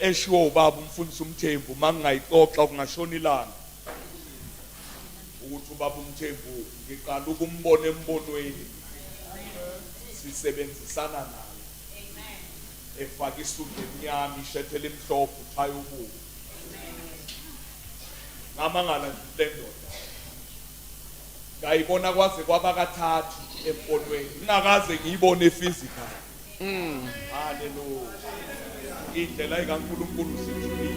eshiwo ubaba umfundisi uMthembu mangingayixoxa kungashona ilanga ukuthi ubaba uMthembu ngiqala ukumbona embonweni sisebenzisana naye efaka isudu emnyama ishethe elimhlophe uthaya ububi ngamangala nje le ndoda ngayibona kwaze kwaba kathathu embonweni ngingakaze ngiyibone physical. Haleluya. Indlela ikaNkulunkulu sijulile.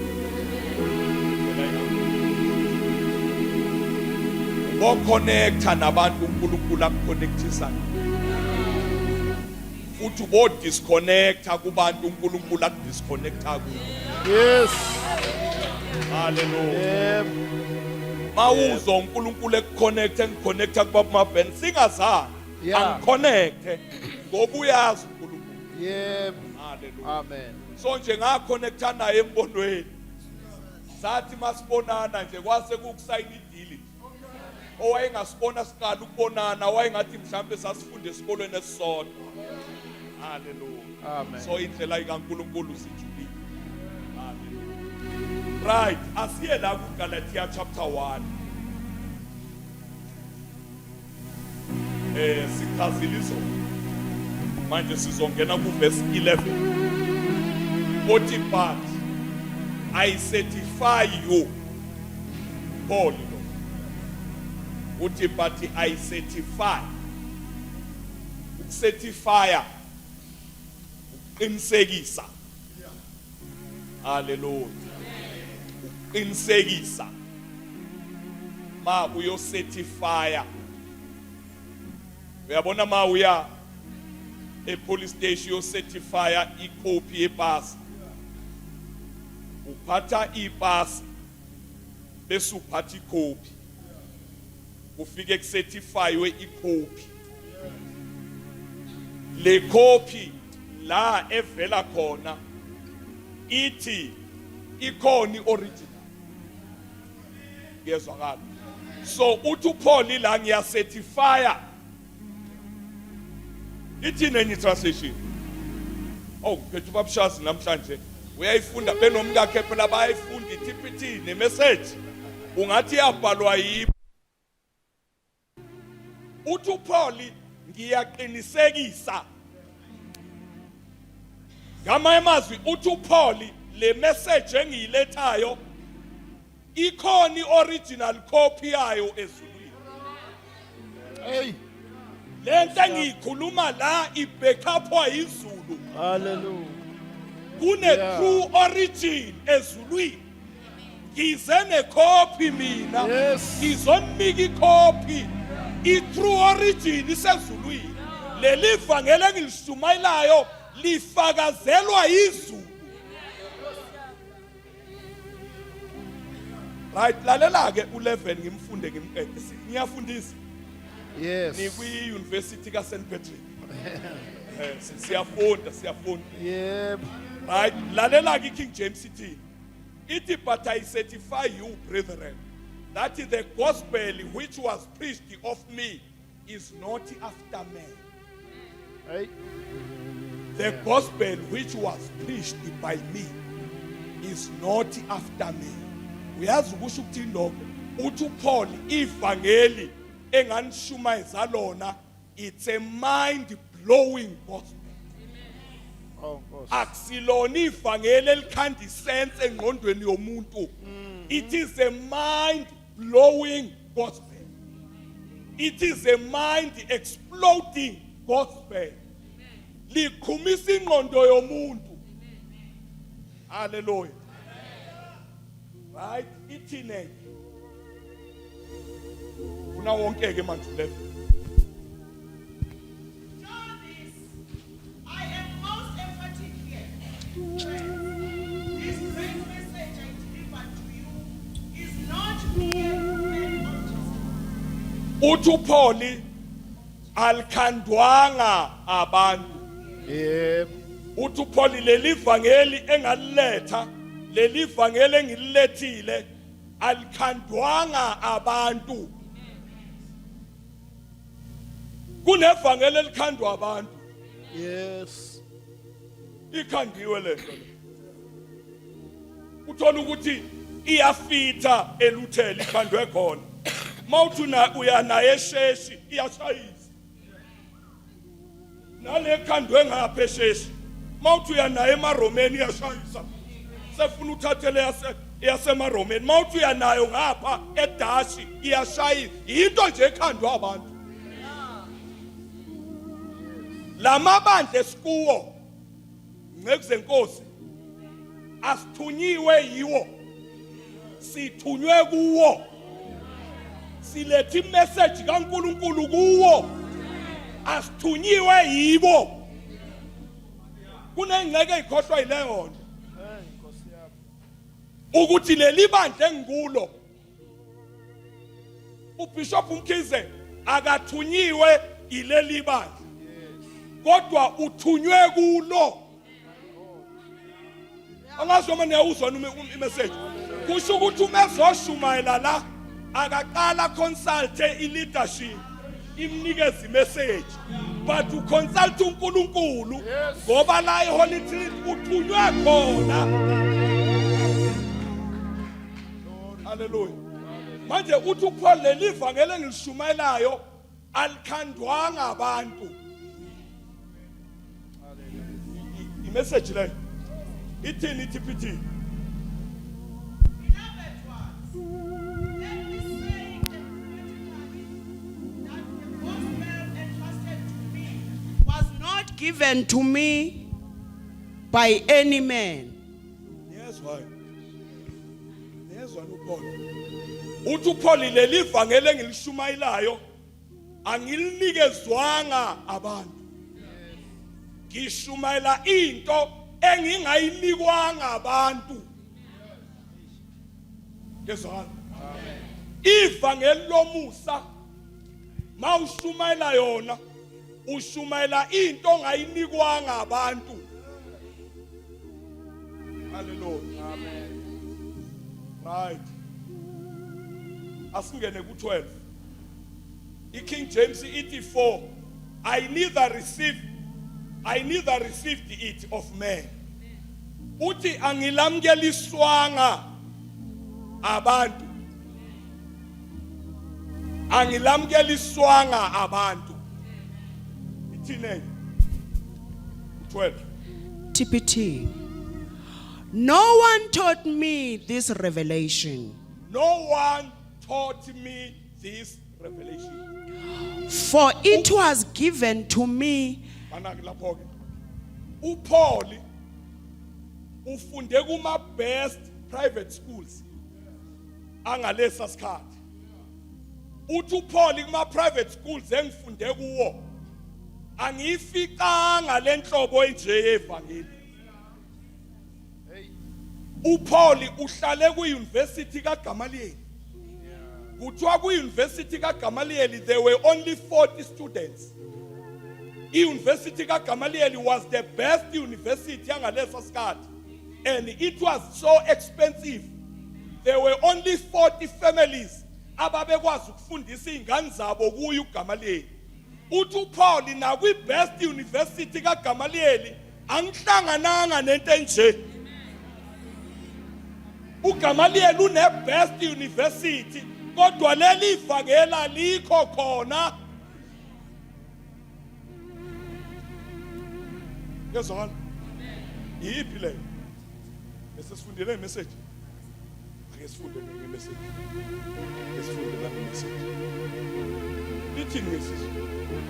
Indlela ikaNkulunkulu. Uboconnecta nabantu uNkulunkulu akuconnectisa. Futhi ubo disconnecta kubantu uNkulunkulu akudisconnecta kubo. Yes. Haleluya. Yebo. Mawuzwa uNkulunkulu ekuconnecta engiconnecta kubaba Mabhen singazani. Angiconnecte ngoba uyazi uNkulunkulu. Yebo. Haleluya. Amen. So nje ngaconnecta naye embonweni. Sathi masibonana nje kwase kukusayina idili. Owayengasibona siqala ukubonana wayengathi mhlambe sasifunda esikolweni esisodwa. Haleluya. Amen. So indlela ikaNkulunkulu sijulile. Haleluya. Right, asiye la kuGalatia chapter 1. Sichazile izolo. Manje sizongena kuverse 11. Othi but I certify you Paul lo. Uthi but I certify. Ukucertifya ukuqinisekisa. Haleluya. Ukuqinisekisa. Ma uyocertifya. Uyabona ma uya e-police station uyocertifya icopy yepasi. Uphatha ipasi bese uphatha icopy. Kufike kucertifywe icopy. Le copy la evela khona ithi ikhona ioriginal. Kuyezwakala. So uthi uPaul la ngiyacertifya. Ithini enye translation? Oh, phethu babushazi namhlanje. Uyayifunda benomkakhe phela bayayifunda iTPT nemessage. Ungathi yabhalwa yibo. Uthi uPaul ngiyaqinisekisa. Ngamanye amazwi uthi uPaul le message engiyilethayo ikhona ioriginal copy yayo ezulwini. Hey. Lento engiyikhuluma la ibackuphwa izulu. Hallelujah. Kune Yeah. true origin ezulwini. Ngize necopy mina. Yes. Ngizonika icopy. I-true origin isezulwini. Leli vangeli engilishumayelayo lifakazelwa izulu. Right, lalela ke u11 ngimfunde ngimqede. Ngiyafundisa. Yes. Nikwi University ka St Patrick. Siyafunda, siyafunda. Yebo. Right, lalela ke King James ithi ithi but I certify you brethren that the gospel which was preached of me is not after man. Hey. The gospel which was preached by me is not after me. Uyazi ukusho ukuthini lokho? Uthi uPaul ivangeli enganishumayeza lona it's a mind blowing gospel. Oh Nkosi. Akusilona ivangeli elikhanda isense engqondweni yomuntu. It is a mind blowing gospel. It is a mind exploding gospel. Liqhumisa ingqondo yomuntu. Hallelujah. Right, ithine. Una wonke ke manje level. Know this, I am most emphatic here. This great message I delivered to you is not mere human object. Uthi uPaul alikhandwanga abantu. Yebo. Uthi uPaul leli vangeli engaliletha, leli vangeli engililethile alikhandwanga abantu. Kunevangeli elikhandwa abantu. Yes. Ikhandiwe lento le. Uthola ukuthi iyafitha eluthela ikhandwe khona. Mawuthi uya naye esheshi iyashayisa. Nale khandwe ngapha esheshi. Mawuthi uya naye emaRomeni iyashayisa. Sefuna uthathele yase yasemaromeni mawuthi uya nayo ngapha edashi iyashayisa. Yinto nje ekhandwa abantu. Lamabandla esikuwo nceku zenkosi asithunyiwe yiwo sithunywe kuwo siletha imessage kaNkuluNkulu kuwo asithunyiwe yibo kunengxeke ezikhohlwa yileyo nto ukuthi leli bandla engikulo uBishop uMkhize akathunyiwe ileli bandla kodwa uthunywe kulo angazi noma niyawuzwa noma imessage kusho ukuthi uma ezoshumayela la akaqala consulte i-leadership imnikeze imessage but uconsult uNkulunkulu ngoba la eHoly Trinity uthunywe khona. Haleluya. Manje uthi uPaul leli vangeli engilishumayelayo alikhandwanga abantu. Imessage leyo ithini ithi PT? Beloved ones, let me say emphatically that the gospel entrusted to me was not given to me by any man. Niyezwa Niyezwa uPaul. Uthi uPaul leli vangeli engilishumayelayo angilinikezwanga abantu. Ngishumayela into engingayinikwanga abantu. Ngezwani. Ivangeli lomusa mawushumayela yona ushumayela into ongayinikwanga abantu. Hallelujah. Amen. Right. Asingene ku-12. I-King James ithi for I neither received it of man. Uthi angilamukeliswanga abantu. Angilamukeliswanga abantu. Ithini 12. TPT. No one taught me this revelation. No one taught me this revelation. For it was given to me. Mana lapho ke. uPaul ufunde kuma best private schools angalesa sikhathi. Uthi uPaul kuma private schools engifunde kuwo angiyificanga lenhlobo enje yevangeli. uPaul uhlale kwiuniversity kaGamaliel. Kuthiwa kwiuniversity kaGamaliel there were only 40 students. I-university kaGamaliel was the best university yangalesa sikhathi and it was so expensive. There were only 40 families ababekwazi ukufundisa izingane zabo kuyo uGamaliel. Uthi uPaul nakwi-best university kaGamaliel angihlangananga nento enje. uGamaliel une-best university kodwa leli ivangela likho khona. Yezwakala? Yiphi leyo? Bese sifundile imessage. Ake sifunde ngemessage. Ake sifunde la message. Lithini ngesizwe?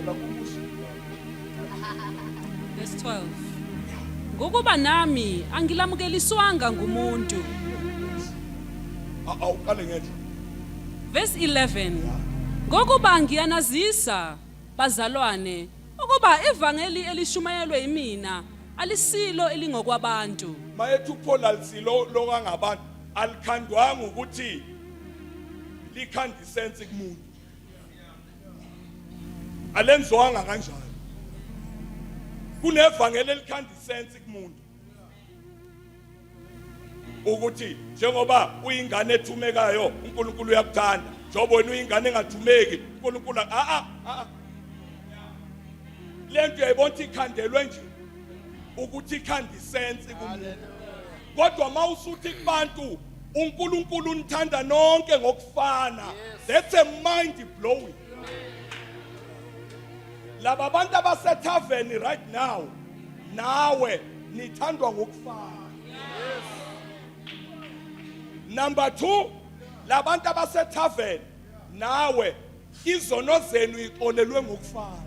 Lapho umusi. Verse 12. Ngokuba nami angilamukeliswanga ngumuntu. Awuqale ngenhla. Verse 11. Ngokuba ngiyanazisa bazalwane ukuba ivangeli elishumayelwe yimina alisilo elingokwabantu. Mayethi uPaul alisilo lokangabantu alikhandwanga ukuthi likhanda isense kumuntu. Alenziwanga kanjalo. Kunevangeli elikhanda isense kumuntu. Ukuthi njengoba uyingane ethumekayo uNkulunkulu uyakuthanda. Njengoba wena uyingane engathumeki uNkulunkulu a a a. Lento uyayibona ikhandelwe nje ukuthi ikhanda isense kumuntu. Kodwa mawusuthi kubantu uNkulunkulu unithanda nonke ngokufana, that's a mind blowing. Laba bantu abasethaveni right now nawe nithandwa ngokufana. Number 2, labantu abasethaveni nawe izono zenu ixolelwe ngokufana.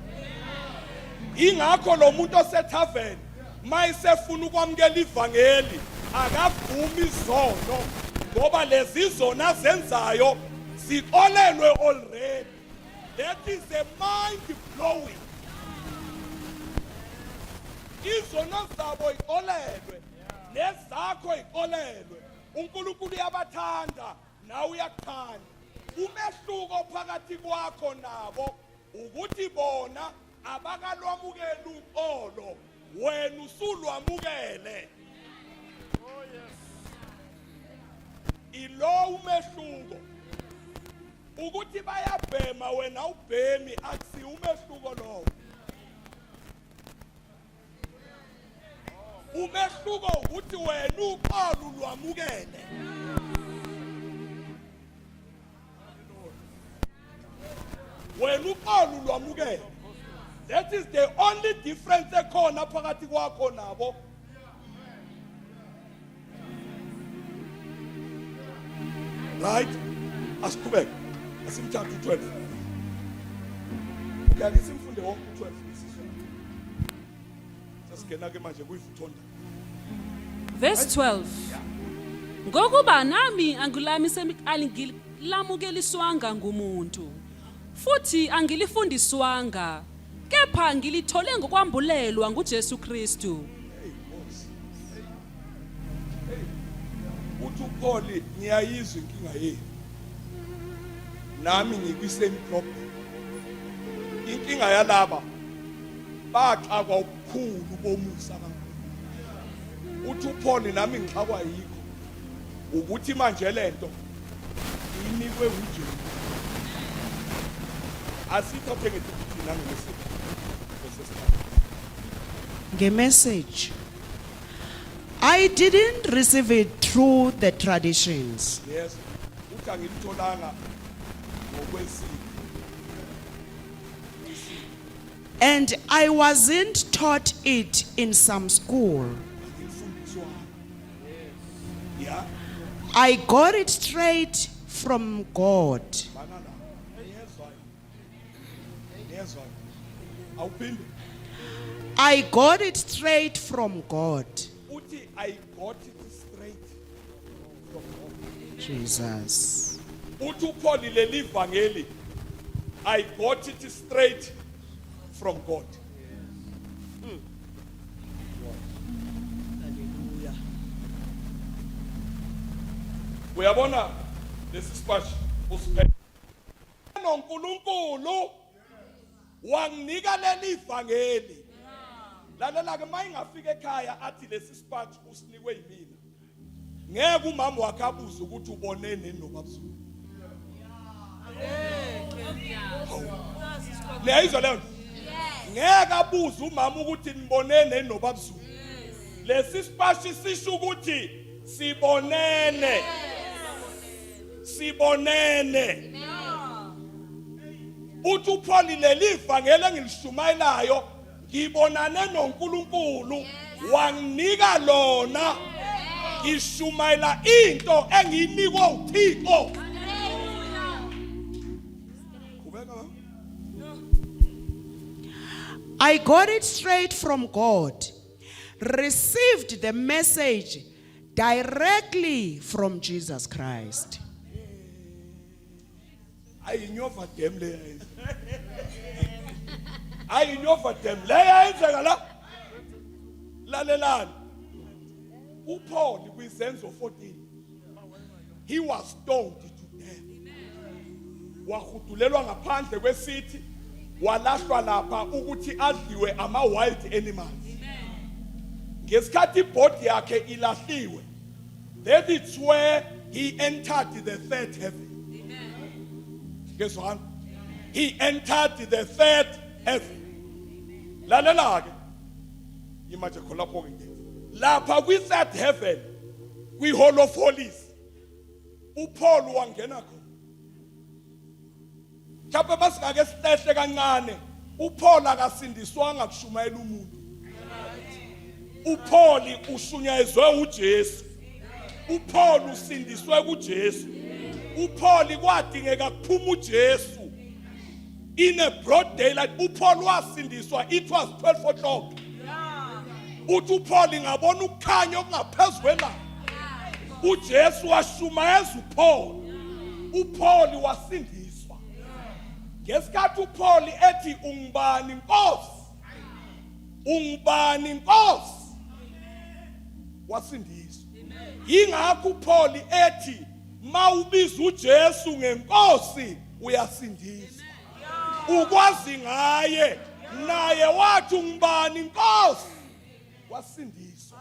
Ingakho lo muntu osethaveni mayisefuna ukwamukela ivangeli akavumi izono, ngoba lezi zona azenzayo zixolelwe already. That is a mind blowing. Izono zabo ixolelwe, nezakho ixolelwe. UNkulunkulu uyabathanda, nawe uyakuthanda. Umehluko phakathi kwakho nabo ukuthi bona abakalwamukeli uxolo, wena usulwamukele. Oh yes. Ilo umehluko. Ukuthi bayabhema wena ubhemi, akusi umehluko lowo. Umehluko ukuthi wena uxolo ulwamukele. Wena uxolo ulwamukele. That is the only difference ekhona phakathi kwakho nabo. Right? Asiqhubeke. Asimthathe u12. Okay, ake simfunde wonke u12 isizwe. Sesigena ke manje kuyivuthonda. Verse 12. Ngokuba nami angilami angilamukeliswanga ngumuntu, futhi angilifundiswanga, kepha ngilithole ngokwambulelwa nguJesu Kristu. Hey boss. Hey. Hey. Uthi uPaul, ngiyayizwa inkinga yenu. Nami ngikwi same problem. Inkinga yalaba baxakwa ubukhulu bomusa kaNkulunkulu. Uthi uPaul, nami ngixakwa yikho ukuthi manje lento inikwe uJesu. Asithathe ngethi thina ngemessage. Bese sithatha. Ngemessage. I didn't receive it through the traditions. Yes. Uthi angilitholanga ngokwesiko. And I wasn't taught it in some school. Angilifundiswanga. Yeah. I got it straight from God. Bana la. Niyezwa. Niyezwa. Awuphinde. I got it straight from God. Uthi I got it straight from God. Jesus. Uthi uPaul leli vangeli I got it straight from God. Hallelujah. Uyabona lesi squash usiphethe noNkulunkulu wanginika leli vangeli. Lalela ke, mayingafika ekhaya athi lesi squash usinikwe yimina, ngeke umama wakhe abuze ukuthi ubone nini nobabzulu. Niyayizwa leyo nto? Ngeke abuze umama ukuthi nibone nini nobabzulu. Lesi sipashi sisho ukuthi sibonene, sibonene. Uthi uPaul leli vangeli engilishumayelayo ngibonane noNkulunkulu wanginika lona, ngishumayela into engiyinikwa uThixo. Qhubeka, baba. I got it straight from God. Received the message directly from Jesus Christ. Ayinyova dam le yayenza, ayinyova dam le yayenzeka la. Lalelani, uPaul kwizenzo 14, he was stoned to death, wahudulelwa ngaphandle kwecity, walahlwa lapha ukuthi adliwe ama wild animals. Ngesikhathi ibody yakhe ilahliwe, that is where he entered the third heaven. Ngezwani, he entered the third heaven. Lalela ke, imanje khona lapho ke, lapha kwi third heaven. kwi-Hall of Holies uPaul wangena khona. Mhlawumbe masingake sihlehle kancane uPaul akasindiswanga kushumayela umuntu. uPaul ushunyayezwe uJesu. uPaul usindiswe kuJesu. uPaul kwadingeka kuphuma uJesu in a broad daylight. uPaul wasindiswa, it was 12 o'clock. Uthi uPaul ngabona ukukhanya okungaphezulu kwelanga. uJesu washumayeza uPaul, uPaul wasindiswa. Ngesikhathi uPaul ethi ungubani Nkosi, ungubani Nkosi, wasindiswa. Yingakho uPaul ethi mawubiza uJesu ngenkosi uyasindiswa. Ukwazi ngaye naye wathi ungubani Nkosi, wasindiswa.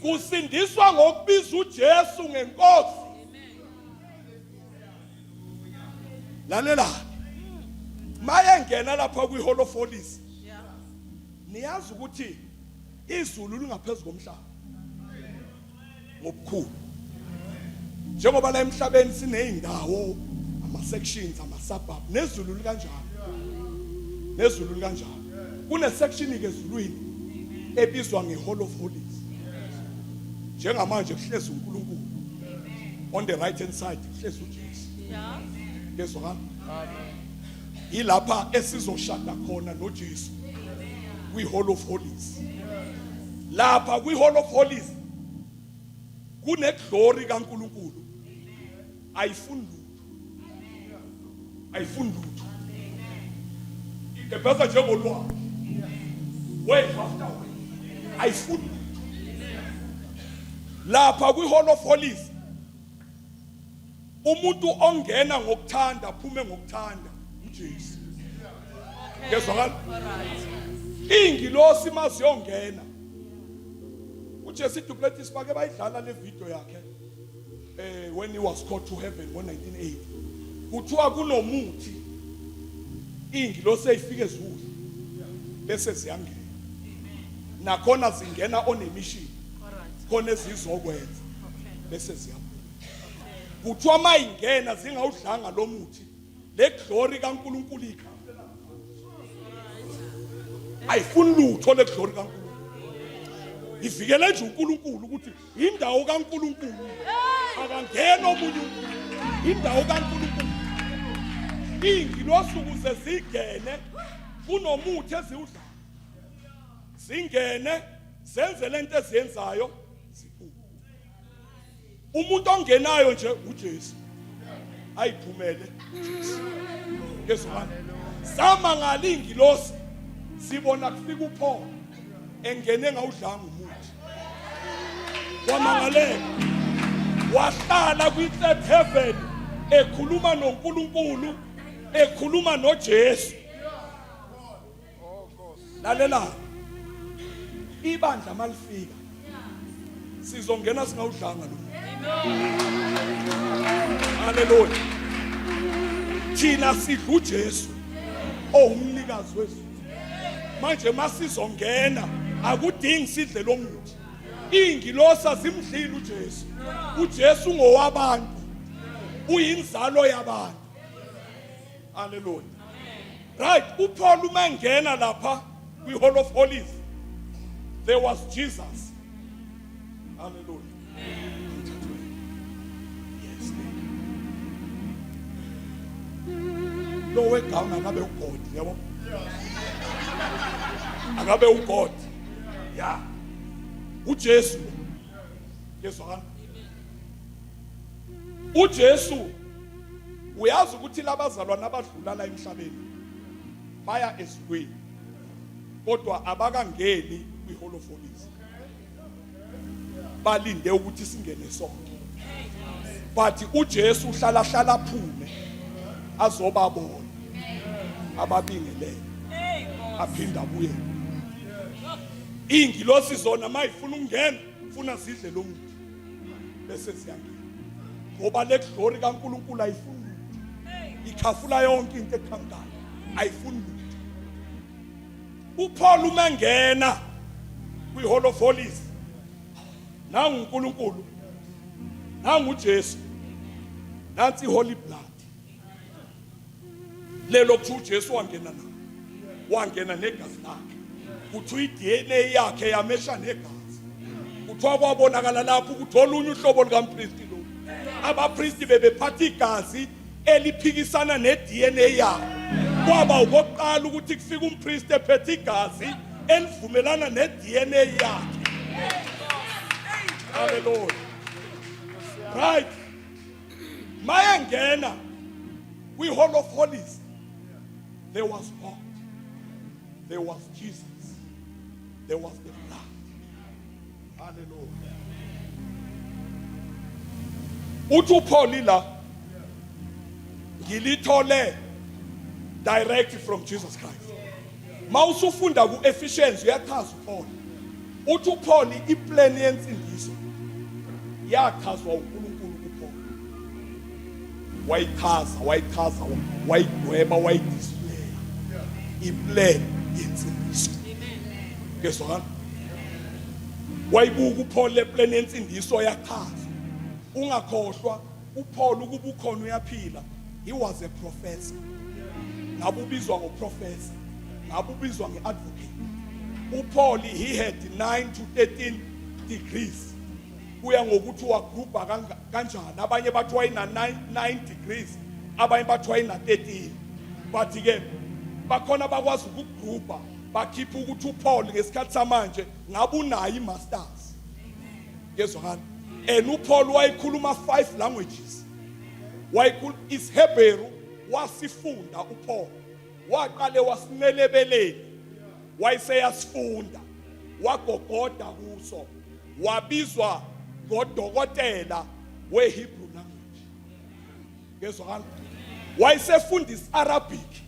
Kusindiswa ngokubiza uJesu ngenkosi. Lalela, mayengena lapha kwi-Hall of Holies, niyazi ukuthi izulu lingaphezulu komhlaba ngobukhulu. Njengoba la emhlabeni sineyindawo, ama-sections, ama-suburb, nezulu likanjalo, nezulu likanjalo. Kune-section-ke ezulwini ebizwa nge-Hall of Holies. Njengamanje kuhlezi uNkulunkulu on the right hand side, kuhlezi uJesu. Ngezwakala ilapha esizoshada khona noJesu kwi-Hall of Holies. Lapha kwi-Hall of Holies kuneglory kaNkulunkulu, ayifuni lutho, ayifuni lutho, igebheza njengolwandle, wave after wave, ayifuni lutho. Lapha kwi-Hall of Holies umuntu ongena ngokuthanda aphume ngokuthanda uJesu. Ngezwakala ingilosi maziyongena uJesu Duplantis, bake bayidlala le video yakhe when he was called to heaven ngo-1980. Kuthiwa kunomuthi ingilosi eyifike ezulu bese ziyangena nakhona, zingena on a mission khona ezizokwenza bese ziyaphuma. Kuthiwa mayingena zingawudlanga lo muthi, le glory kaNkulunkulu ikhafela, ayifuni lutho. Le glory kaNkulunkulu ivikele nje uNkulunkulu ukuthi indawo kaNkulunkulu akangena omunye umuntu, indawo kaNkulunkulu. Iy'ngilosi ukuze zingene kunomuthi eziwudlayo, zingene zenze lento eziyenzayo, ziphume. Umuntu ongenayo nje uJesu, ayiphumele uJesu. Ngezwani samangala ingilosi sibona kufika uPaul engene ngawudlanga umuthi, wamangaleka, wahlala kwi-third heaven ekhuluma noNkulunkulu, ekhuluma noJesu. Lalela, ibandla malifika sizongena singawudlanga lo. Haleluya! Thina sidla uJesu owumnikazi wezulu. Manje masizongena akudingi sidle lo muthi. Iy'ngilosi azimdlile uJesu. UJesu ungowabantu, uyinzalo yabantu. Haleluya! Right, uPaul uma engena lapha kwi-Hall of Holies, there was Jesus. Hallelujah. Yes, thank you. Lo wegama akabe uGod, yabo? Akabe uGod. Yeah. UJesu. Yezwakala. UJesu, uyazi ukuthi labazalwana abadlula la emhlabeni baya ezulwini, kodwa abakangeni kwi-Hall of Holies, balinde ukuthi singene sonke. But uJesu uhlala hlala aphume azobabona, ababingelele, aphinda abuye. Iy'ngilosi zona mayifuna ukungena funa zidle lo muntu bese ziyangena, ngoba le glory kaNkulunkulu ayifuni lutho, ikhafula yonke into eqhamukayo, ayifuni lutho. UPaul uma engena kwi-Hall of Holies, nangu uNkulunkulu. Nangu uJesu. Nansi holy blood. Lelo kuthiwa uJesu wangena nalo. Wangena negazi lakhe. Kuthiwa iDNA yakhe yamesha negazi. Kuthiwa kwabonakala lapho ukuthi olunye uhlobo lukampristi lo. Abapristi bebephatha igazi eliphikisana ne-DNA yabo. Kwaba ukokuqala ukuthi kufike umpristi ephethe igazi elivumelana ne-DNA yakhe. Hallelujah. Right. Mayengena kwi-Hall of Holies, there was God. There was Jesus. There was the blood. Hallelujah. Uthi uPaul la ngilithole direct from Jesus Christ. Mawusufunda kuEphesians uyachaza uPaul. Uthi uPaul iplan yensindiso yachazwa uNkulunkulu kuPaul. Wayichaza, wayichaza, wayidweba, wayidisplaya iplan yensindiso. Kezwakala? Wayibuka uPaul le plan yensindiso yachaza. Ungakhohlwa uPaul ukuba ukhona uyaphila. He was a professor. Ngabe ubizwa ngoprofessor. Ngabe ubizwa ngeadvocate. uPaul he had 9 to 13 degrees. Kuya ngokuthi wagroupa kanjani. Abanye bathi wayena 9 degrees, abanye bathi wayena 13. But ke bakhona bakwazi ukugroupa bakhipha ukuthi uPaul ngesikhathi samanje ngabe unayo imasters. Kezwakala? And uPaul wayekhuluma 5 languages. Wayekhuluma isiHebheru wasifunda uPaul. Waqale wasincelebeleni wayeseyasifunda wagogoda kuso wabizwa ngodokotela weHebrew language. Kezwakala? Wayesefunda isiArabic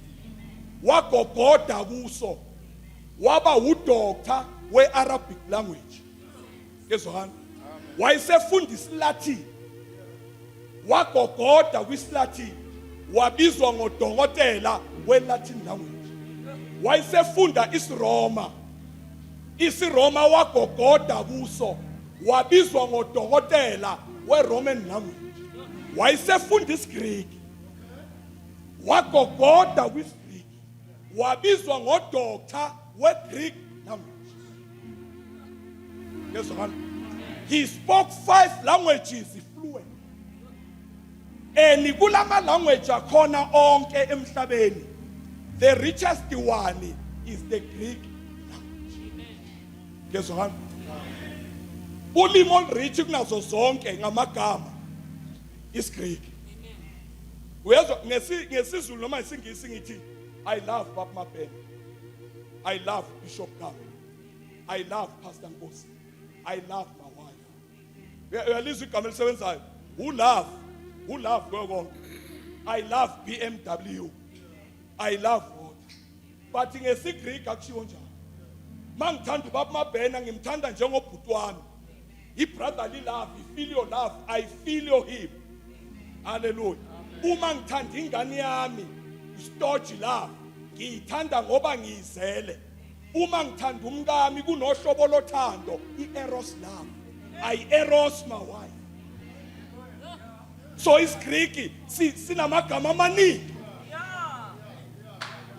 wagogoda kuso waba udoctor weArabic language. Kezwakala? Wayesefunda isiLatin wagogoda kwisiLatin wabizwa ngodokotela weLatin language. Wayesefunda isiRoma isiRoma wagogoda kuso wabizwa ngodokotela weRoman language. Wayesefunda isiGreek wagogoda kwisiGreek wabizwa ngodoctor weGreek language. Kezwakala? He spoke 5 languages fluent. And kulama language akhona onke emhlabeni, the richest one is the Greek language. Kezwakala? Ulimi olurich kunazo zonke ngamagama isiGreek. Uyezwa ngesiZulu noma isiNgisi ngithi I love Baba Mabena. I love Bishop Gama. I love Pastor Nkosi. I love my wife. Uyalizwa igama elisebenzayo? Who love? Who love kuyo konke? I love BMW. I love water. But ngesiGreek akushiwo njalo. Mangithanda ubaba Mabena ngimthanda njengobhuti wami. I-brotherly love, i-filial love, I feel him. Hallelujah. Uma ngithanda ingane yami, storge love, ngiyithanda ngoba ngiyizele. Uma ngithanda umkami kunohlobo lothando, i-eros love. I eros my wife. So isiGreek sinamagama amaningi.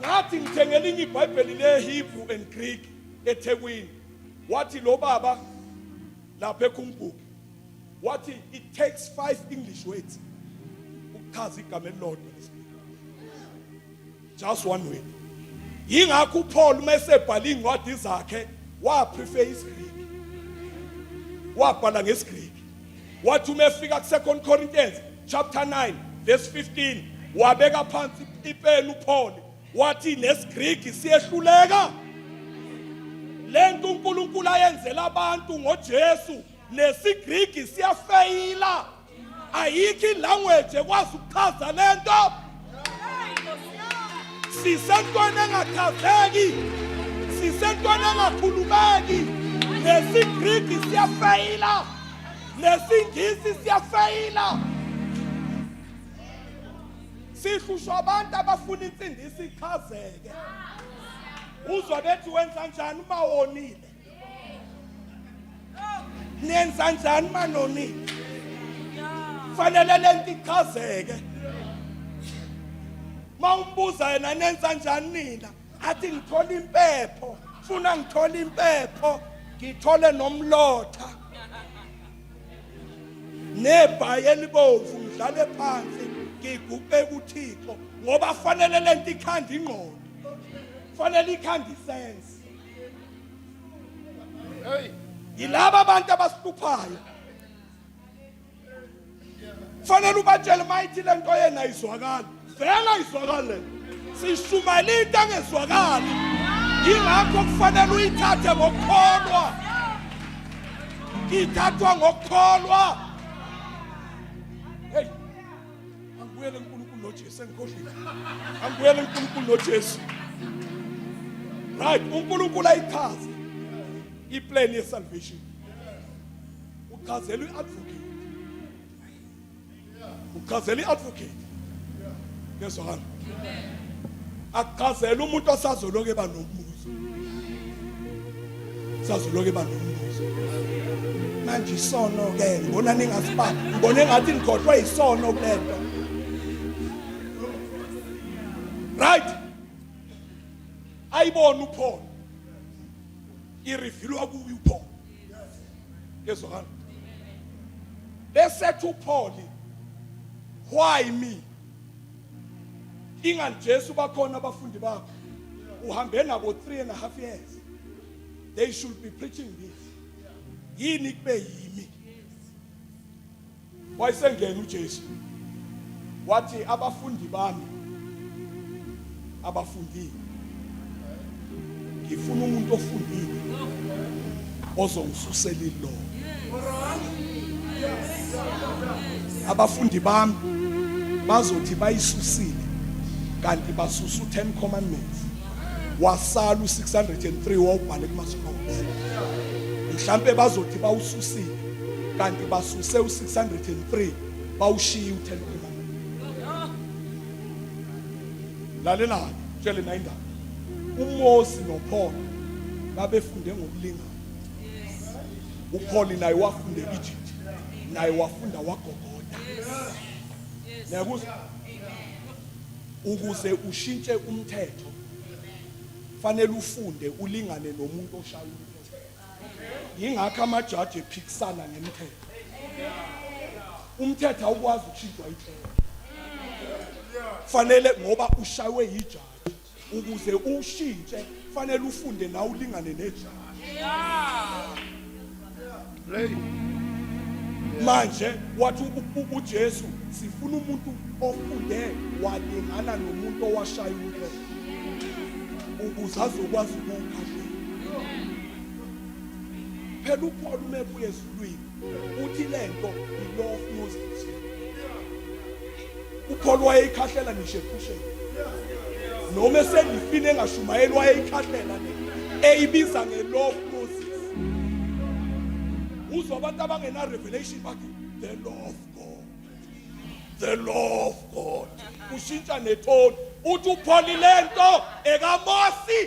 Ngathi ngithenge elinye iBhayibheli leHebrew and Greek eThekwini. Wathi lo baba lapha eKhumbuki wathi it takes 5 English words ukuchaza igama elilodwa lesiGreek. Just one word. Yingakho uPaul uma esebhala incwadi zakhe wa prefer isiGreek. Wabhala ngesiGreek. Wathi uma efika ku2 Corinthians chapter 9 verse 15 wabeka phansi ipeni uPaul wathi nesiGreek siyehluleka. Lento uNkulunkulu ayenzela abantu ngoJesu nesiGreek siyafeyila. Ayikho ilanguage ekwazi ukuchaza lento. Sisentweni engachazeki, sisentweni engakhulumeki. NesiGreek siyafeyila, nesiNgisi siyafeyila. Sihlushwa abantu abafuna insindiso ichazeke. Uzwa bethi wenza njani uma wonile? Nenza njani uma nonile? Fanele lento ichazeke. Mawumbuza yena nenza njani nina, athi ngithola impepho, funa ngithola impepho, ngithole nomlotha nebhayi elibomvu, ngidlale phansi, ngiguqe kuThixo, ngoba fanele lento ikhanda ingqondo, fanele ikhanda isense. Hey. Yilaba abantu abasihluphayo, fanele ubatshele mayithi lento yena ayizwakali, vele ayizwakali le sishumayela into engezwakali. Yingakho kufanele uyithathe ngokukholwa, ithathwa ngokukholwa. Hey, angibuyele kuNkulunkulu noJesu, engikhohlile, angibuyele kuNkulunkulu noJesu. Right, uNkulunkulu ayichaze iplan ye salvation, uchazela i-advocate, uchazela i-advocate, ngezwakala, akuchazela umuntu osazoloke eba nombuzo, sazoloke eba nombuzo. Manje isono ke ngibona ningasiba, ngibona engathi nikhohlwe isono kulento. Right, ayibona uPaul, irevealwa kuye uPaul, ngezwakala, besethi uPaul, "Why me? Ingani Jesu bakhona abafundi bakho, uhambe nabo 3.5 years, they should be preaching this. Yini kube yimi?" Wayesengena uJesu, wathi abafundi bami abafundile, ngifuna umuntu ofundile ozongisusela ilo. Abafundi bami bazothi bayisusile, kanti basusa u10 commandments, wasala u603 wawubhale kuma scrolls. Mhlambe bazothi bawususile, kanti basuse u603, bawushiya u10 commandments. Lalela, tshele na indaba. UMose noPaul babefunde ngokulingana. UPaul naye wafunda eEgypt, naye wafunda wagogoda. Niyakuzwa? Ukuze ushintshe umthetho fanele ufunde ulingane nomuntu oshaya umthetho. Yingakho amajaji ephikisana ngemthetho. Umthetho awukwazi ukushintshwa icele, fanele ngoba ushaywe yijaji. Ukuze ushintshe fanele ufunde nawe ulingane nejaji. Play. Manje wathi uJesu, sifuna umuntu ofunde walingana nomuntu owashaya umthetho ukuze azokwazi ukuwukhahlela. Phela uPaul uma ebuya ezulwini uthi lento i-law of Moses. UPaul wayeyikhahlela ngisho ephusheni, noma eselifini engashumayeli, wayeyikhahlela le eyibiza nge-law of Moses. Uzwa abantu abangena revelation bathi the law of God, the law of God, ushintsha netone. Uthi uPaul lento ekaMosi,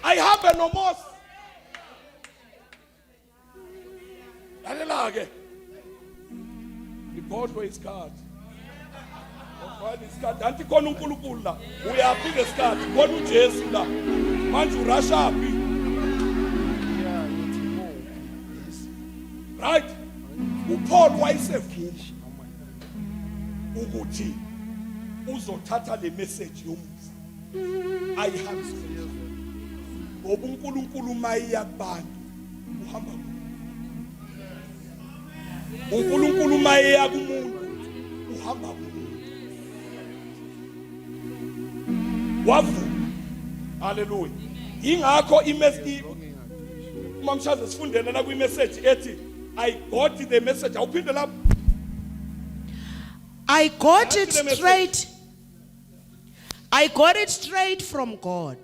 ayihambe noMosi. Lalela ke, ngikhohlwe isikhathi, ngikhohlwe isikhathi. Anti khona uNkulunkulu la, uyaphi ngesikhathi? Khona uJesu la, manje urasha phi? Yeah, ngithi kuphi? Yes. Right, uPaul wayesevuma ukuthi uzothatha le message yomusa ayihambise, ngoba uNkulunkulu mayiya kubantu uhamba kubo. uNkulunkulu mayiya kumuntu uhamba kumuntu. Wavuma, haleluya. Ingakho imessage, mamshaze, sifundele la kwi-message ethi "I got the message". Awuphinde lapho. I got it That's the message. straight. I got it straight from God.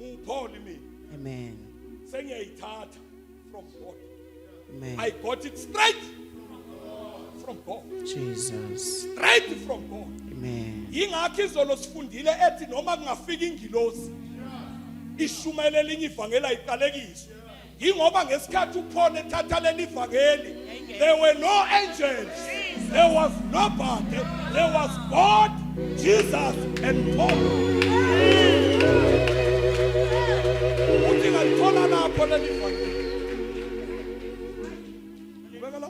NguPaul mina. Amen. Sengiyayithatha from God. Amen. I got it straight from God. Jesus. Straight from God. Amen. Yingakho izolo sifundile ethi noma kungafika ingilosi ishumayela elinye ivangeli, ayiqalekiswe. Yingoba ngesikhathi uPaul ethatha leli vangeli, there were no angels. There was nobody. There was God, Jesus and Paul. Uthi ngalithola lapho leli vangeli. Ubeka la.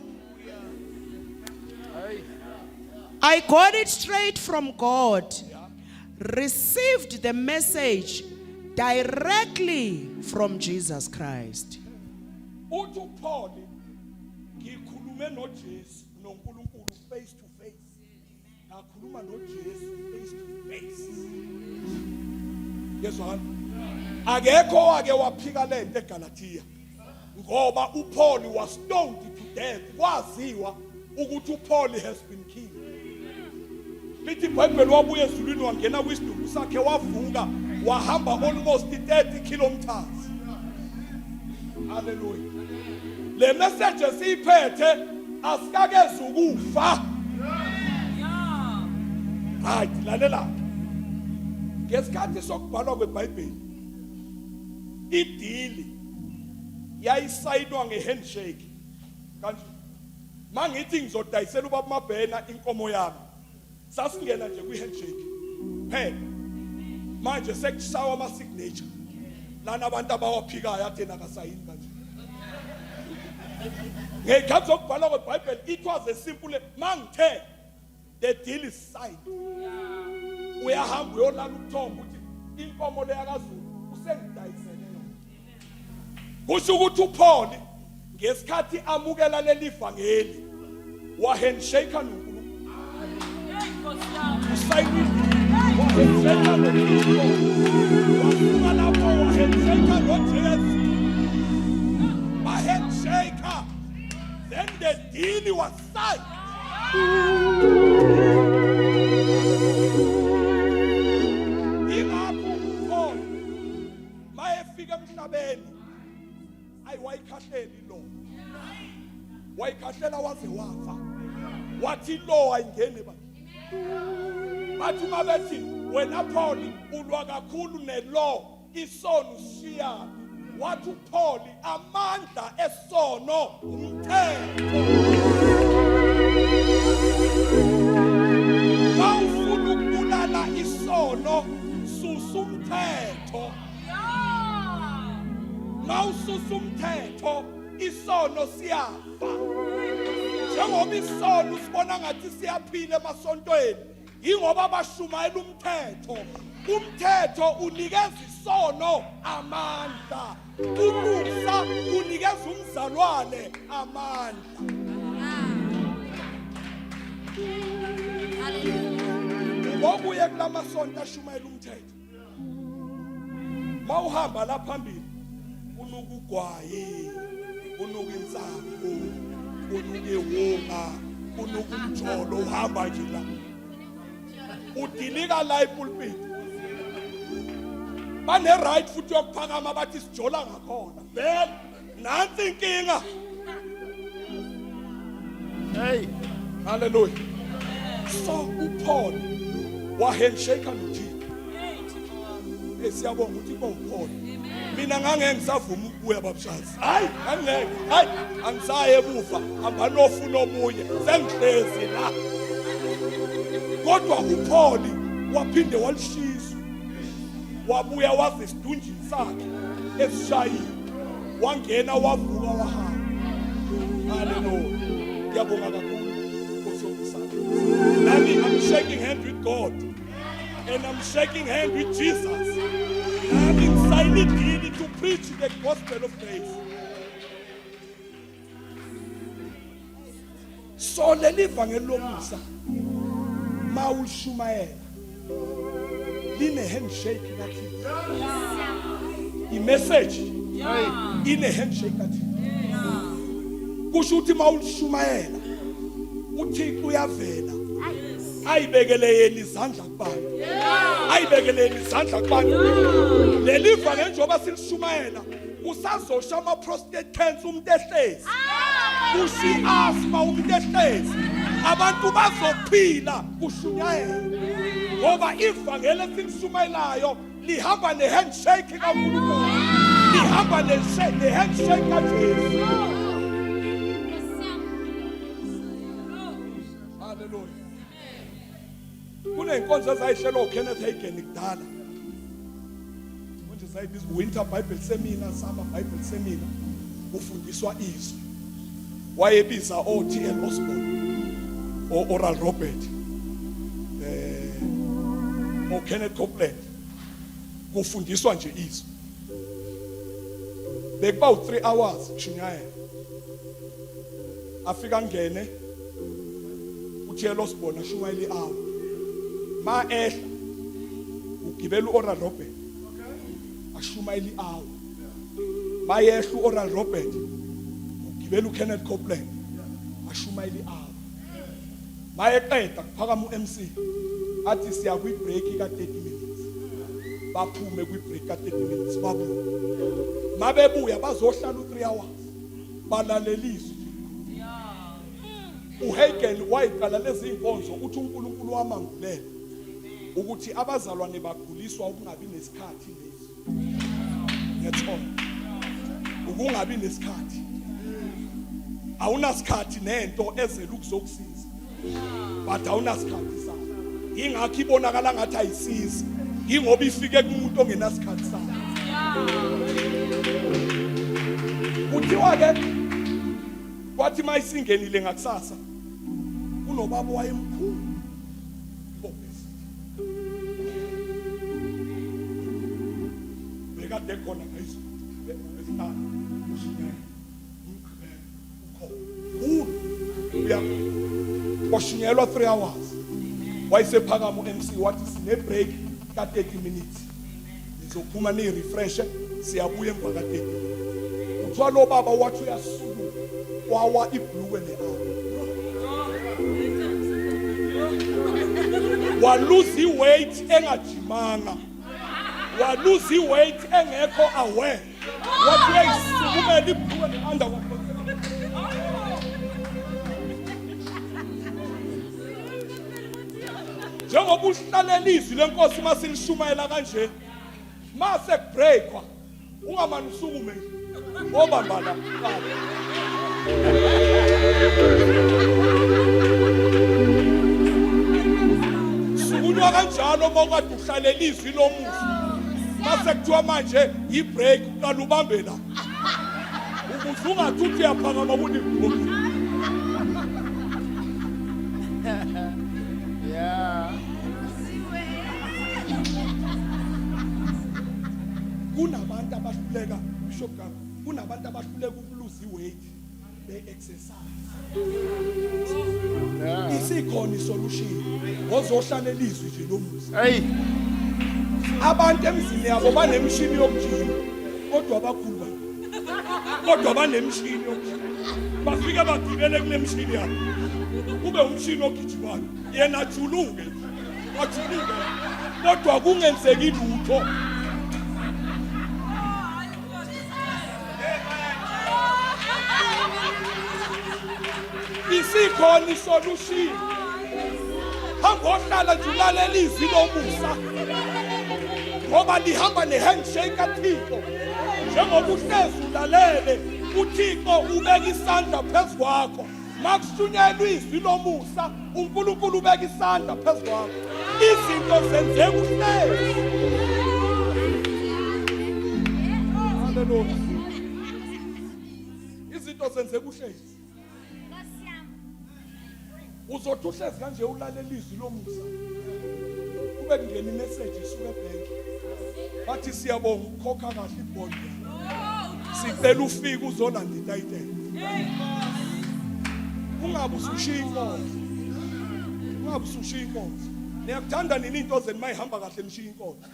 I got it straight from God. Received the message directly from Jesus Christ. Uthi uPaul ngikhulume noJesu noNkulunkulu face to face. Ngakhuluma noJesu face to face. Yezwani? Akekho wake waphika lento eGalatia. Ngoba uPaul was stoned to death. Kwaziwa ukuthi uPaul has been killed. Lithi iBhayibheli wabuya ezulwini wangena kwisidumbu sakhe wavuka wahamba almost 30 kilometers. Hallelujah. Le message esiyiphethe asikakeze ukufa. Right, lalela. Ngesikhathi sokubhalwa kweBhayibheli idili yayisayinwa ngehandshake. Kanje mangithi ngizodayisela ubaba Mabhena inkomo yami. Sasingena nje kwihandshake. Phela manje sekushawa ama signature. Lana abantu abawaphikayo athi yena akasayini kanje. Ngey'khathi zokubhalwa kweBhayibheli it was a simple mangithe the deal is signed. Uyahamba uyolala ubuthongo ukuthi inkomo leya kaZulu usengidayisele yona. Kusho ukuthi uPaul ngesikhathi amukela leli vangeli wa handshake noNkulunkulu. Usayinile. Wa handshake noNkulunkulu. Wasuka lapho wa handshake noJesu. Ba handshake. Then the deal was signed. Ingakho uPaul mayefika emhlabeni ayi wayikhahlela ilo. Wayikhahlela waze wafa. Wathi lo ayingeni ba. Bathi uma bethi wena Paul ulwa kakhulu nelaw isono usishiyaphi wathi uPaul amandla esono umthetho mawufuna ukubulala isono susa umthetho mawususa umthetho isono siyafa njengoba isono usibona ngathi siyaphila emasontweni yingoba bashumayela umthetho umthetho unikeza isono amandla umusa unikeza umzalwane amandla ngokuye kulamasonto ashumayela umthetho mawuhamba la phambili unuka ugwayi unuka insangu unuka iwunga unuka umjolo uhamba nje la udilika la ipulpit bane right futhi yokuphakama bathi sijola ngakhona vele nansi inkinga. Hey. Hallelujah. So uPaul wa handshake noThixo. Hey siyabonga ukuthi kuba uPaul. Mina ngangeke ngisavuma ukubuya babushazi. Hayi angeke. Hayi angisaye emuva hamba nofuna omunye. Sengihlezi la. Kodwa uPaul waphinde walishisa. Wabuya waze isidunjini sakhe esishayile. Wangena wavuka wahamba. Hallelujah. Ngiyabonga kakhulu Nkosi yomusa. Nami I'm shaking hand with God and I'm shaking hand with Jesus. Nami ngisayina idili to preach the gospel of grace. So leli vangeli lomusa mawulishumayela line handshake kaThixo. I-message ine handshake kaThixo. Kusho ukuthi mawulishumayela uThixo uyavela ayibekele yena izandla kubantu ayibekele yena izandla kubantu leli vangeli njengoba silishumayela kusazosha ama prostate cancer umuntu ehlezi kusho i-asthma umuntu ehlezi abantu bazophila kushunyayela ngoba ivangeli esilishumayelayo lihamba ne-handshake kaNkulunkulu lihamba ne-handshake kaJesu. Kuney'nkonzo ezayihlelwa uKenneth Hagin kudala. Manje zayibizwa Winter Bible Seminar, Summer Bible Seminar. Kufundiswa izwi. Wayebiza o-T.L. Osborn, o-Oral Robert, oKenneth Copeland. Kufundiswa nje izwi. Bekuba u-3 hours kushunyayela. Afika angene uTL Osborne ashumayela i-hour. Ma ehla ugibela u-Oral Robert ashumayela i-hour. Mayehla u-Oral Robert ugibela uKenneth Copeland ashumayela i-hour. Mayeqeda kuphakama u-MC athi siya kwi-break ka-30 minutes. Baphume kwi-break ka-30 minutes babuye. Mabebuya bazohlala u-3 hours balalela izwi. UHegel wayiqala lezi inkonzo uthi uNkulunkulu wamambulela ukuthi abazalwane baguliswa ukungabi nesikhathi lezi. Ngiyathola. Ukungabi nesikhathi. Awunasikhathi nento ezele ukuzokusiza. But awunasikhathi sayo. Ingakho ibonakala ngathi ayisizi. Ingoba ifike kumuntu ongenasikhathi sayo. Kuthiwa ke kwathi mayisingenile ngakusasa kunobaba wayemkhulu obesity bekade khona ngayizolo esihlanu ushunyayela umgqibelo ukhona mkhulu uyakhona kwashunyayelwa 3 hours wayesephakama u-MC wathi sine break ka 30 minutes nizophuma niyirefreshe siyabuya emva ka 30 minutes kuthiwa lo baba wathi uyasukuma wawa ibhlukwe ne-arm waluza i-weight engajimanga waluza i-weight engekho aware wathi uyayisukumela ibhlukwe ne-under njengoba uhlalela izwi lenkosi uma silishumayela kanje mase kubreakwa ungamane usukume nje obamba la sukunywa kanjalo uma ukade uhlalela izwi lomusa mase kuthiwa manje i-break uqala ubambe la ukuze ungathi uthi uyaphakama kuthi Yeah. Kunabantu abahluleka Bishop Gama, kunabantu abahluleka ukuluza iweight be exercise. Yeah. Isikhona isolution. Ozohlala elizwi nje lomuzi. Hey. Abantu emzini yabo banemishini yokujima kodwa abakhulu bantu. Kodwa banemishini yokujima. Bafike bagibele kule mishini yabo. Kube umshini ogijimayo. Yena ajuluke. Ajuluke. Kodwa kungenzeki lutho. Isikhona isolution. Hamba ohlala nje ulalela izwi lomusa. Ngoba lihamba nehandshake kaThixo. Njengoba uhlezi ulalele uThixo ubeka isandla phezu kwakho. Makushunyelwa izwi lomusa uNkulunkulu ubeka isandla phezu kwakho. Izinto zenzeka uhlezi. Hallelujah. Izinto zenzeka uhlezi. Uzothi uhlezi kanje ulalela izwi lomusa. Kube kungena imessage isuka ebhenki. Bathi siyabonga ukukhokha kahle ibond. Sicela ufike uzolanda itayitela. Ungabe usushiya inkonzo. Ungabe usushiya inkonzo. Niyakuthanda nini into zenu mayihamba kahle nishiya inkonzo.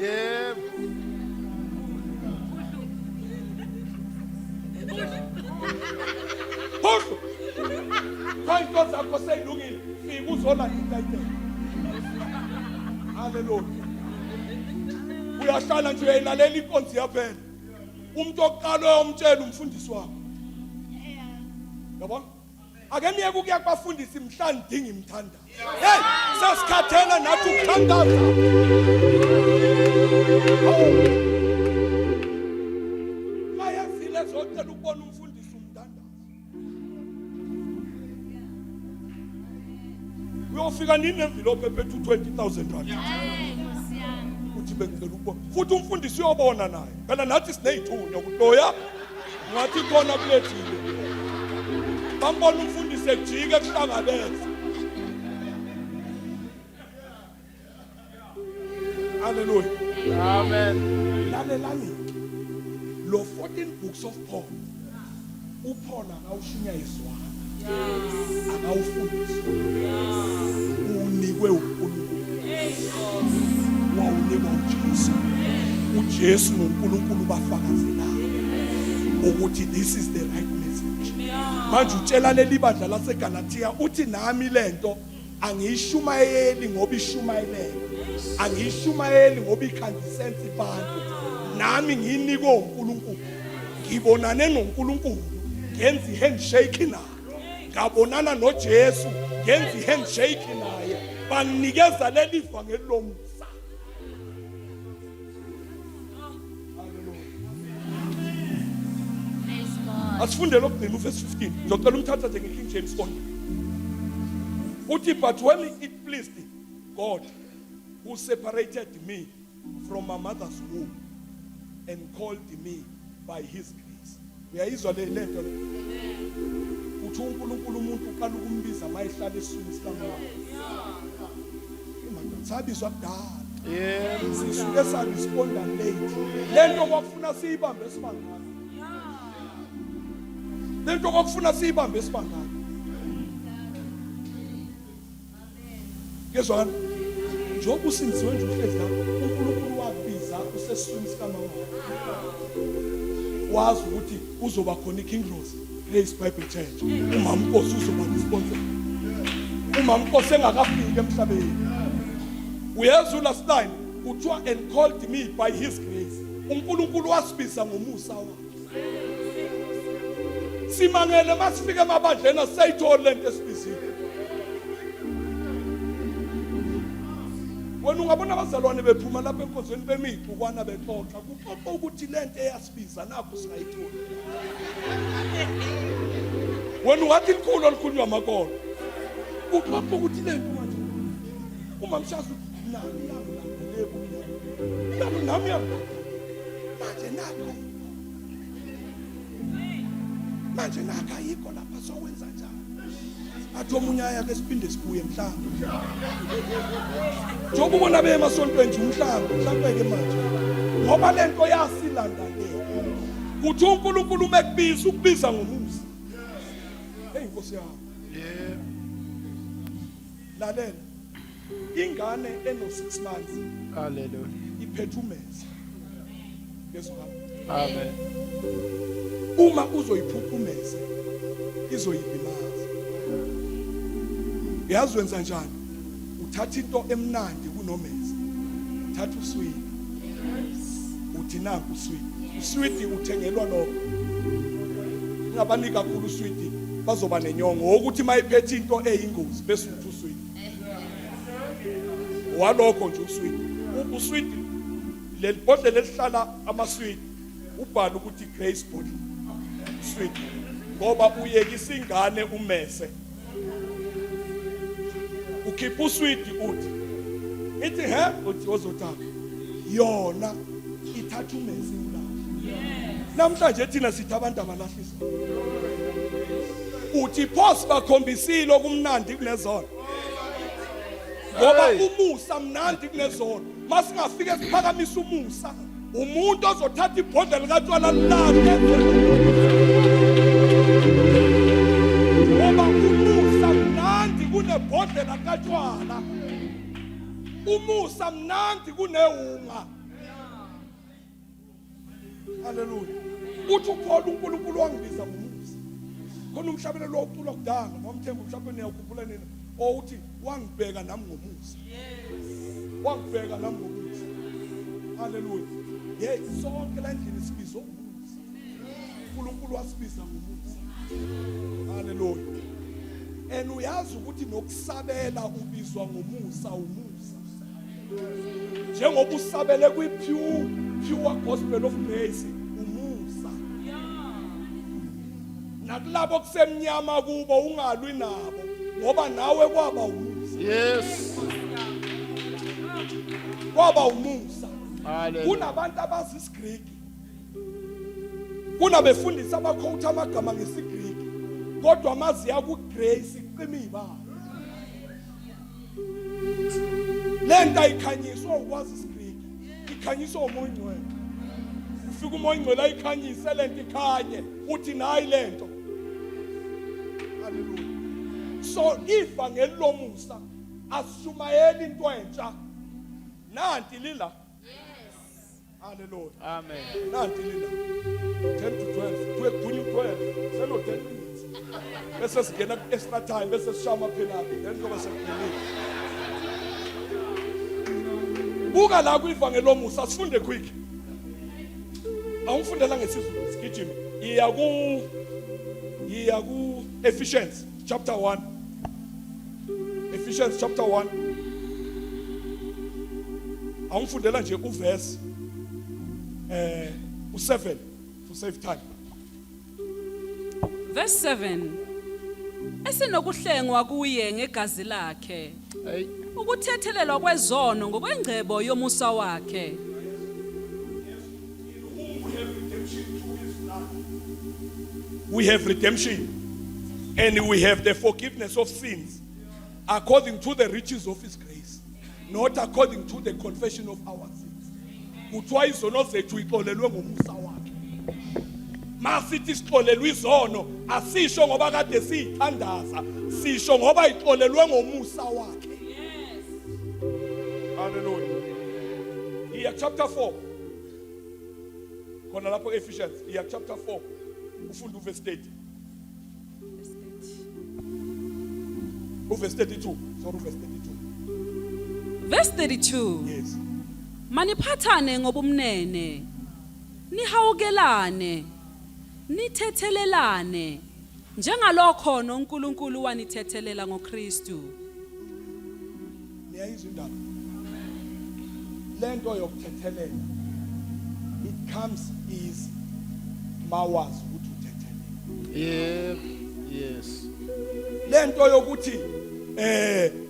Yebo. Phuhlu. Cha into zakho seyilungile. Fika uzolanda itayitela. Hallelujah. Uyahlala nje uyayilalela inkonzo iyaphela. Umuntu oqala uyomtshela umfundisi wakho. Yabona? Ake niyeke ukuya kubafundisi mhla nidinga imithandazo. Hey, sesikhathele nathi ukuthandaza. Mayezile zocela ukubona umfundisi umthandazo. Uzofika nini envelope ephethe u20000 rand? Uthi bengicela ukubona. Futhi umfundisi uyobona naye. Phela nathi sinezithunywa ukuthi loya ngathi khona kulethile. Bambona umfundisi ejike ekuhlangabeza. Hallelujah. Amen. Lalelani. Lo 14 books of Paul. uPaul akawushunyayezwanga. Akawufundiswa. Unikwe uNkulunkulu. Wawunikwa uJesu. uJesu noNkulunkulu bafakazelana ukuthi this is the right message. Manje utshela leli bandla laseGalatia uthi nami lento angiyishumayeli ngoba ishumayeleka angiyishumayeli ngoba ikhandisense abantu nami ngiyinikwe uNkulunkulu ngibonane noNkulunkulu ngenza ihandshake naye ngabonana noJesu ngenza ihandshake naye banginikeza leli vangeli lomusa. Asifunde lokugcina uvesi 15. Ngizocela umthatha nje nge-King James only. Uthi but when it pleased God who separated me from my mother's womb and called me by his grace. Uyayizwa le lento le? Uthi uNkulunkulu umuntu uqala ukumbiza mayehlala esiswini sikamama. Madoda sabizwa kudala. Yebo. Sisuke saresponda late. Lento kwakufuna siyibambe sibangaka. Lento kwakufuna siyibambe sibangaka. Yezwakala? Njengoba usindisiwe nje uhlezi la, uNkulunkulu wakubiza usesiswini sikamama wakho. Wazi ukuthi uzoba khona iKing Rose Grace Bible Church. Umama Nkosi uzoba nesponsor. Umama Nkosi engakafiki emhlabeni. Uyezwa last line kuthiwa and called me by his grace. uNkulunkulu wasibiza ngomusa wakhe. Simangele masifika emabandleni asayitholi lento esibizile. Wena ungabona abazalwane bephuma lapha enkonzweni bemiyixukwana bexoxa kuxoxa ukuthi lento eyasibiza nakho singayitholi. Wena ungathi likhulu olukhulunywa amakolo. Kuxoxa ukuthi lento manje uma mshazi nami yangilandele nami nami yangilandele manje nakho manje nakho ayikho lapha sokwenza njani athi omunye aya ke siphinde sibuye mhlawumbe njengoba ubona beye emasontweni nje umhlanga mhlawumbe ke manje ngoba lento yasilanda le kuthi uNkulunkulu uma ekubiza ukubiza ngomusa. Hey Nkosi yami. Yebo. Lalela. Ingane eno 6 months Hallelujah. iphethe umeze. Yezwa. Amen. Uma uzoyiphupha umeze izoyilimaza. Uyazi wenza njani? Uthatha into emnandi kunomeze. Uthatha uswidi. Uthi nanku uswidi. Uswidi uthengelwa lokho. Ungabaniki kakhulu uswidi bazoba nenyongo ukuthi mayiphethe into eyingozi bese uthi uswidi. Walokho nje uswidi. Uswidi leli bhodlela elihlala amaswidi ubhala ukuthi Grace bottle. Sweet. Ngoba uyekisa ingane umese. Ukhipha uswidi uthi ithi he uthi ozothanda yona ithatha umese ulahle. Namhlanje thina sithi abantu abalahlisa. Uthi pho bakhombisile okumnandi kunezolo. Ngoba umusa mnandi kunezolo. Masingafike siphakamisa umusa umuntu ozothatha ibhodlela likatshwala lilahle. Ngoba umusa mnandi kunebhodlela katshwala. Umusa mnandi kunewunga. Haleluya. Uthi uPaul uNkulunkulu wangibiza ngomusa. Khona umhlabelelo owuculwa kudala, nomthembu mhlawumbe niyawukhumbula nina. Owuthi wangibheka nami ngomusa. Wangibheka nami ngomusa. Haleluya. Hey sonke la endlini sibizwa ngomusa. uNkulunkulu wasibiza ngomusa. Haleluya. And uyazi ukuthi nokusabela ubizwa ngomusa umusa. Njengoba usabele kwi pure gospel of grace umusa. Nakulabo kusemnyama kubo ungalwi nabo ngoba nawe kwaba umusa. Yes. Kwaba umusa. Hallelujah. Kunabantu abazi isiGreki. Kunabefundisi abakhowutha amagama ngesiGreki. Kodwa amaziya ku grace iqima ibala. Lento ayikhanyiswa ukwazi isiGreki. Ikhanyiswa uMoya oNgcwele. Ufika uMoya oNgcwele ayikhanyise lento ikhanye uthi nayi lento. Hallelujah. So ivangeli lomusa asishumayeli into entsha. Nanti lila. Yes. Hallelujah. Amen. Nanti lila. 10 to 12. 12 12. Selo 10 minutes. Bese singena ku extra time bese sishaya amaphenalty. Then ngoba sekuphelile. Buka la kwivangeli lomusa sifunde quick. Awungifundela ngesiZulu sigijime. Iya ku iya ku Ephesians chapter 1. Ephesians chapter 1. Awungifundela nje uverse u7 to save time. Verse 7. Esinokuhlengwa kuye ngegazi lakhe. Hey. Ukuthethelelwa kwezono ngokwengcebo yomusa wakhe. In whom we have redemption through his blood. We have redemption and we have the forgiveness of sins according to the riches of his grace, not according to the confession of our sins. Kuthiwa izono zethu ixolelwe ngomusa wakhe. Masithi sixolelwe izono asisho ngoba kade siyithandaza, sisho ngoba ixolelwe ngomusa wakhe. Yes. Hallelujah. Iya chapter 4. Khona lapho Ephesians, iya chapter 4. Ufunda uverse 30. Verse 30. Uverse 32. Sorry, uverse 32. Verse 32. Yes. Maniphathane ngobumnene. Nihawukelane. Nithethelelane. Njengalokho noNkulunkulu wanithethelela ngoKristu. Niyayizwa indaba. Lento yokuthethelela it comes easy. Mawazi ukuthi uthethelele. Yep. Yes. Lento yokuthi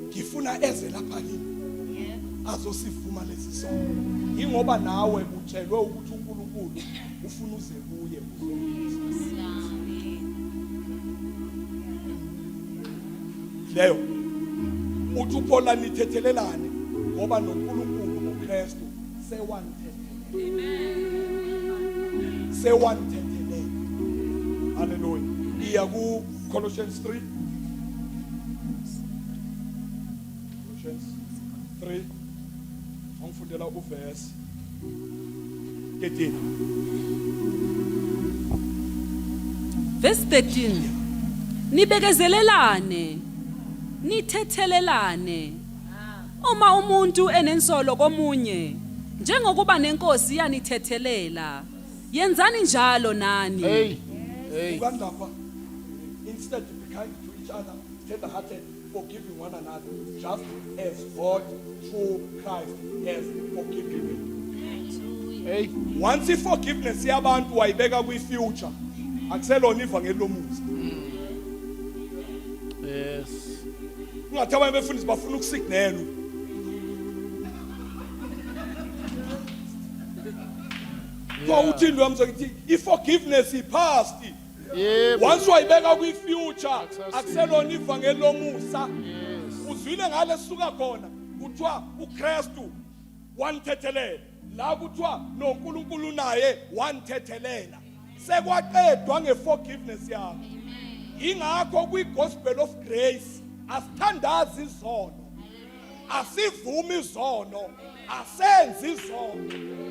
ngifuna eze lapha kimi. Azosivuma lesi sono. Ingoba nawe utshelwe ukuthi uNkulunkulu ufuna uze kuye uzomuzwa. Leyo uthi uPaul nithethelelane ngoba noNkulunkulu ngoKristu sewanithethelele. Amen. Sewanithethelele. Hallelujah. Iya ku Colossians 3. Colossians 3. Angifundela uverse 13. Verse 13. Nibekezelelane. Nithethelelane. Uma umuntu enensolo komunye, njengokuba nenkosi yanithethelela, yenzani njalo nani. Hey. Hey. Bukani lapha. Instead be kind to each other, tender-hearted, forgiving one another, just as God through Christ has forgiven you. Hey. Once i-forgiveness yabantu wayibeka kwi-future, akuselona ivangeli lomusa. Yes. Kungathi abanye befundisi bafuna ukusignalwa. Kuthiwa uthini lo mzwa ngithi i-forgiveness i-past. Yebo. Once wayibeka kwi-future, Akuselona. akuselona ivangeli lomusa. Yes. Uzwile ngale sisuka khona kuthiwa uKristu wanithethelela. La kuthiwa noNkulunkulu naye wanithethelela. Sekwaqedwa ngeforgiveness yakho. Ingakho kwi-gospel of grace asithandazi izono. Asivumi izono, asenzi izono.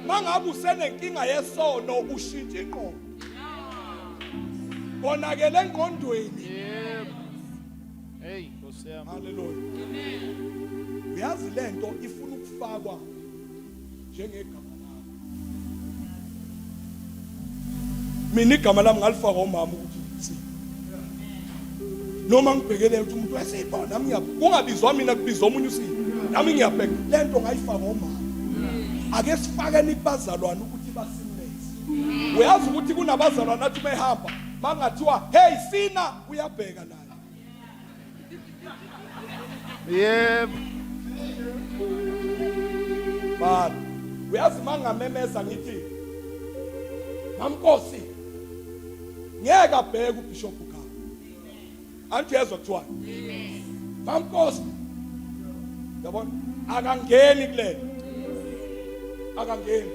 Mangabe usenenkinga yesono ushintsha ingqondo. Konakele engqondweni. Yebo. Hey, Nkosi yami. Hallelujah. Uyazi lento ifuna ukufakwa njengegama lakho. Mina igama lami ngalifaka umama ukuthi si. Noma ngibhekele ukuthi umuntu wesipho nami ngiyabheka. Kungabizwa mina kubizwa omunye usipho. Nami ngiyabheka. Lento ngayifaka umama. Ake sifakeni kubazalwane ukuthi basimleze. Uyazi ukuthi kunabazalwane athi behamba bangathiwa hey sina uyabheka naye. Yebo. Baba, uyazi mangamemeza ngithi Mamnkosi ngeke abheke uBishop uGama. Anti uyezwa kuthiwa. Mamnkosi. Yabona akangeni kulena. Akangeni.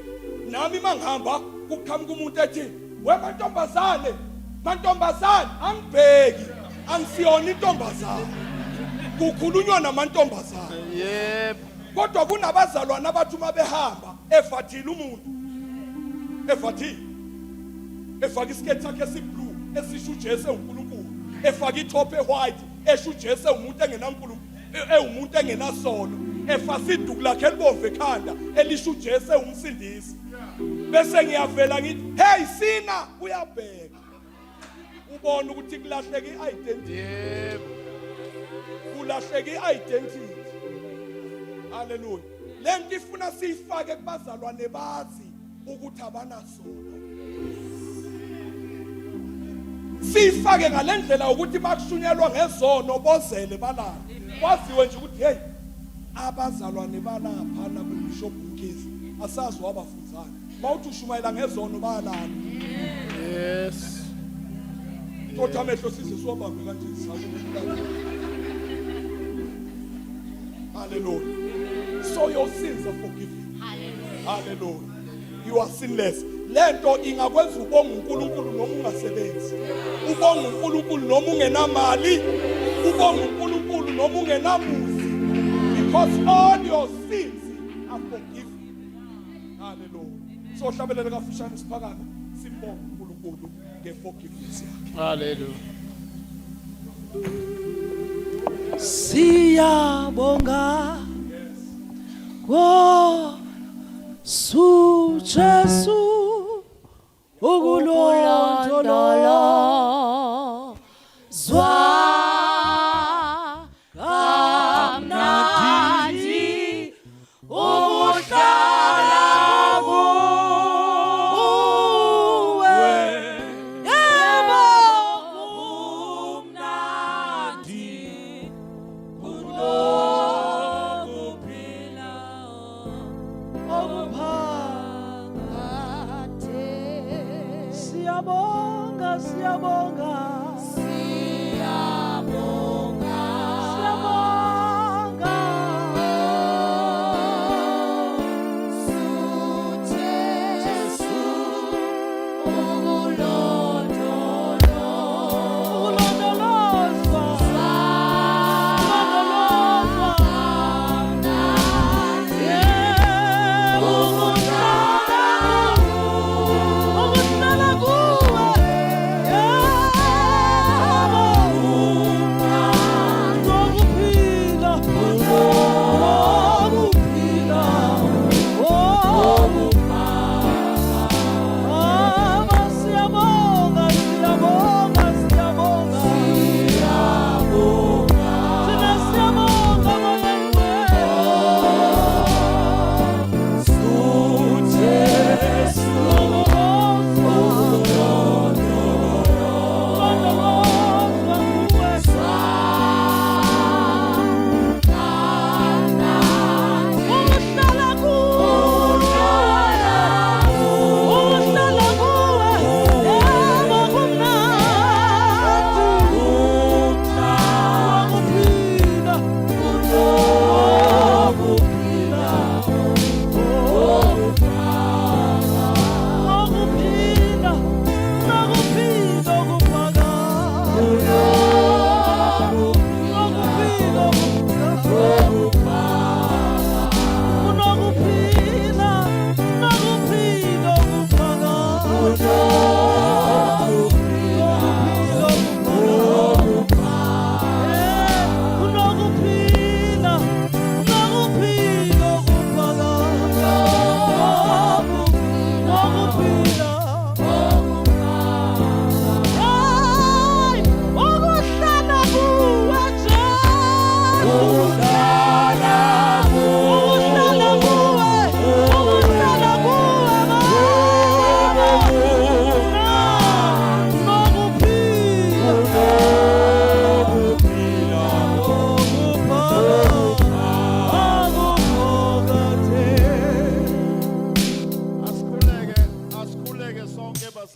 Nami mangihamba kuqhamuka umuntu ethi we mantombazane, mantombazane angibheki. Angisiyona intombazane. Kukhulunywa namantombazane. Yebo. Kodwa kunabazalwane abathi uma behamba evathile umuntu evathile efaka isiketi sakhe esiblue esisho uJesu ewuNkulunkulu efaka itop ewhite esho uJesu ewumuntu engenankulunkulu ewumuntu engenasono efasa iduku lakhe elibomvu ekhanda elisho uJesu ewumsindisi bese ngiyavela ngithi hey sina uyabheka ubona ukuthi kulahleka i-identity. Yebo. Kulahleka i-identity. Haleluya. Lento ifuna siyifake kubazalwane bazi ukuthi abanasono. Siyifake ngalendlela ukuthi makushunyelwa ngezono bozele balala. Kwaziwe nje ukuthi hey abazalwane balapha na kuBishop Mkhize asazi wabafunzana. Mawuthi ushumayela ngezono bayalala. Yes. Kodwa amehlo size siwabambe kanje sazi. Hallelujah. So your sins are forgiven. Hallelujah. You are sinless. Lento ingakwenza ubonge uNkulunkulu noma ungasebenzi. Ubonge uNkulunkulu noma ungenamali. Ubonge uNkulunkulu noma ungenamuzi. Because all your sins are forgiven. Hallelujah. So hlabelela kafushane siphakame simbonge uNkulunkulu ngeforgiveness yakhe. Hallelujah. Siyabonga Nkosi Jesu ukulondolozo zwa kamnandi ukuhlala kuwe yebo kumnandi kunokuphila okuphakade. Siyabonga, siyabonga, siyabonga, siyabonga Jesu ukulondolozwa ukulondolozwa, ukulondolozwa, yebo, ukuhlala kuwe, ukuhlala kuwe, yebo.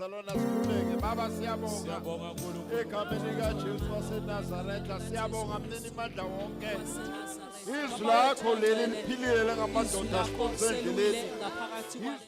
Bazalwana sikhuleke. Baba siyabonga. Siyabonga Nkulunkulu. Egameni likaJesu waseNazaretha siyabonga mnini mandla wonke. Izwi lakho leli liphilile ngamadoda asiphonse endleleni. Ngaphakathi kwale